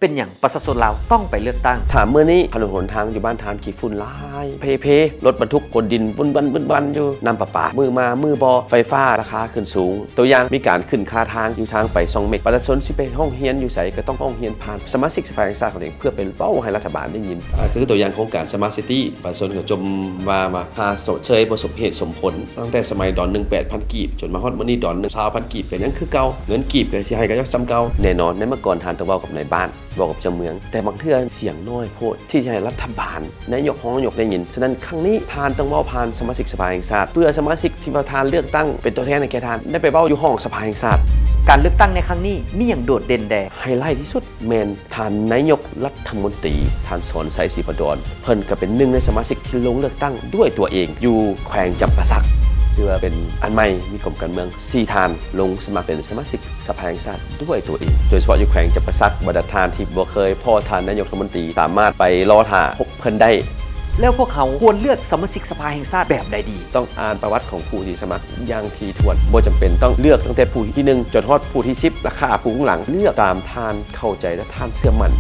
ເປັນຫຍັງປະຊາຊົນລາວຕ້ອງໄປເລືອກຕັ້ງ? ຖາມມື້ນີ້ ຖະໜົນຫົນທາງຢູ່ບ້ານທ່ານຂີ້ຝຸ່ນຫຼາຍເພໆ, ລົດບັນທຸກຂົນດິນວຸ່ນວັນວຶ່ນວັນຢູ່, ນ້ຳປະປາມື້ມາມື້ບໍ່, ໄຟຟ້າລາຄາຂຶ້ນສູງ, ຕົວຢ່າງມີການຂຶ້ນຄ່າທາງຢູ່ທາງໄປຊ່ອງເມັກ, ປະຊາຊົນຊິໄປຮ້ອງຮຽນຢູ່ໃສກໍຕ້ອງຮ້ອງຮຽນຜ່ານສະມາຊິກສະພາແຫ່ງຊາດຂອງຕົວເອງ ເພື່ອໄປເວົ້າໃຫ້ລັດຖະບານໄດ້ຍິນ. ອາ ຄືຕົວຢ່າງໂຄງການ Smart City ປະຊາຊົນກໍຈົ່ມວ່າ ວ່າຄ່າຊົດເຊີຍບໍ່ສົມເຫດສົມຜົນ. ຕັ້ງແຕ່ສະໄໝດອນໜຶ່ງແປດພັນກີບ ຈົນມາຮອດມື້ນີ້ດອນໜຶ່ງຊາວພັນກີບກໍຍັງຄືເກົ່າ, ເງິນກີບກໍຊິໃຫ້ກໍຍັງສ່ຳເກົ່າ. ແນ່ນອນ ໃນເມື່ອກ່ອນທ່ານຕ້ອງເວົ້າກັບນາຍບ້ານ, ເວົ້າກັບເຈົ້າເມືອງ, ແຕ່ບາງເທື່ອສຽງນ້ອຍໂພດທີ່ຈະໃຫ້ລັດຖະບານ, ນາຍົກ, ຮອງນາຍົກໄດ້ຍິນ. ສະນັ້ນ ຄັ້ງນີ້ທ່ານຕ້ອງເວົ້າຜ່ານສະມາຊິກສະພາແຫ່ງຊາດ, ເພື່ອສະມາຊິກທີ່ວ່າທ່ານເລືອກຕັ້ງເປັນຕົວແທນໃຫ້ແກ່ທ່ານ ໄດ້ໄປເວົ້າຢູ່ຫ້ອງສະພາແຫ່ງຊາດ. ການເລືອກຕັ້ງໃນຄັ້ງນີ້ມີຫຍັງໂດດເດັ່ນແດ່? ໄຮໄລທີ່ສຸດແມ່ນ ທ່ານນາຍົກລັດຖະມົນຕີ ທ່ານ ສອນໄຊ ສີພັນດອນ ເພິ່ນກໍເປັນໜຶ່ງໃນສະມາຊິກທີ່ລົງເລືອກຕັ້ງດ້ວຍຕົວເອງຢູ່ແຂວງຈຳປາສັກ, ຖືວ່າເປັນອັນໃໝ່ໃນກົມການເມືອງ. ສີ່ທ່ານລົງສະໝັກເປັນສະມາຊິກສະພາແຫ່ງຊາດດ້ວຍຕົວເອງ, ໂດຍສະເພາະຢູ່ແຂວງຈຳປາສັກ, ບັນດາທ່ານທີ່ບໍ່ເຄີຍພໍ້ທ່ານນາຍົກລັດຖະມົນຕີ ສາມາດໄປລໍຖ້າພົບເພິ່ນໄດ້. ແລ້ວພວກເຮົາຄວນເລືອກສະມາຊິກສະພາແຫ່ງຊາດແບບໃດດີ? ຕ້ອງອ່ານປະຫວັດຂອງຜູ້ທີ່ສະໝັກຢ່າງຖີ່ຖ້ວນ, ບໍ່ຈຳເປັນຕ້ອງເລືອກຕັ້ງແຕ່ຜູ້ທີໜຶ່ງຈົນຮອດຜູ້ທີສິບ ລະຂ້າຜູ້ຂ້າງຫຼັງ, ເລືອກຕາມທ່ານ ເຂົ້າໃຈ ແລະ ທ່ານເຊື່ອໝັ້ນ.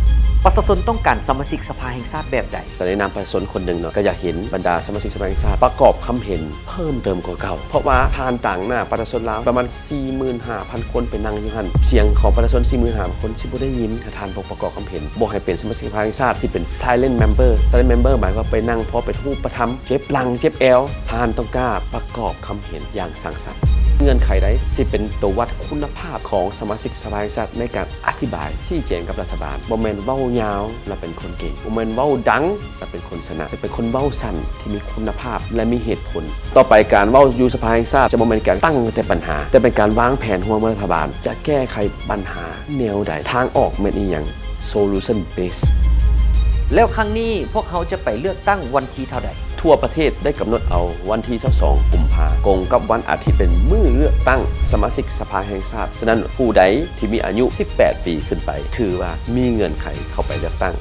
ປະຊາຊົນຕ້ອງການສະມາຊິກສະພາແຫ່ງຊາດແບບໃດ? ໃນນາມປະຊາຊົນຄົນໜຶ່ງເນາະ, ກໍຢາກເຫັນບັນດາສະມາຊິກສະພາແຫ່ງຊາດປະກອບຄຳເຫັນເພີ່ມເຕີມກວ່າເກົ່າ, ເພາະວ່າທ່ານຕາງໜ້າປະຊາຊົນລາວປະມານສີ່ໝື່ນຫ້າພັນຄົນໄປນັ່ງຢູ່ຫັ້ນ. ສຽງຂອງປະຊາຊົນສີ່ໝື່ນຫ້າພັນຄົນຊິບໍ່ໄດ້ຍິນຖ້າທ່ານບໍ່ປະກອບຄຳເຫັນ. ບໍ່ໃຫ້ເປັນສະມາຊິກສະພາແຫ່ງຊາດທີ່ເປັນ silent member. Silent member ໝາຍຄວາມວ່າໄປນັ່ງພໍເປັນຮູບປະທຳ, ເຈັບຫຼັງເຈັບແອວ. ທ່ານຕ້ອງກ້າປະກອບຄຳ ເຫັນຢ່າງສ້າງສັນ. ເງື່ອນໄຂໃດຊິເປັນຕົວວັດຄຸນນະພາບຂອງສະມາຊິກສະພາແຫ່ງຊາດໃນການອະທິບາຍຊີ້ແຈງກັບລັດຖະບານ? ບໍ່ແມ່ນເວົ້າຍາວແລ້ວເປັນຄົນເກັ່ງ, ບໍ່ແມ່ນເວົ້າດັງແລ້ວເປັນຄົນຊະນະ, ແຕ່ເປັນຄົນເວົ້າສັ້ນທີ່ມີຄຸນນະພາບ ແລະ ມີເຫດຜົນ. ຕໍ່ໄປການເວົ້າຢູ່ສະພາແຫ່ງຊາດຈະບໍ່ແມ່ນການຕັ້ງແຕ່ບັນຫາ, ແຕ່ເປັນການວາງແຜນຮ່ວມກັບລັດຖະບານ ຈະແກ້ໄຂບັນຫາແນວໃດ? ທາງອອກແມ່ນອີ່ຫຍັງ? Solution Base. ແລ້ວຄັ້ງນີ້ພວກເຮົາຈະໄປເລືອກຕັ້ງວັນທີເທົ່າໃດ? ທົ່ວປະເທດໄດ້ກຳນົດເອົາວັນທີຊາວສອງ ກຸມພາ ກົງກັບວັນອາທິດ ເປັນມື້ເລືອກຕັ້ງສະມາຊິກສະພາແຫ່ງຊາດ. ສະນັ້ນ ຜູ້ໃດທີ່ມີອາຍຸສິບແປດປີຂຶ້ນໄປ ຖືວ່າມີເງື່ອນໄຂເຂົ້າໄປເລືອກຕັ້ງ.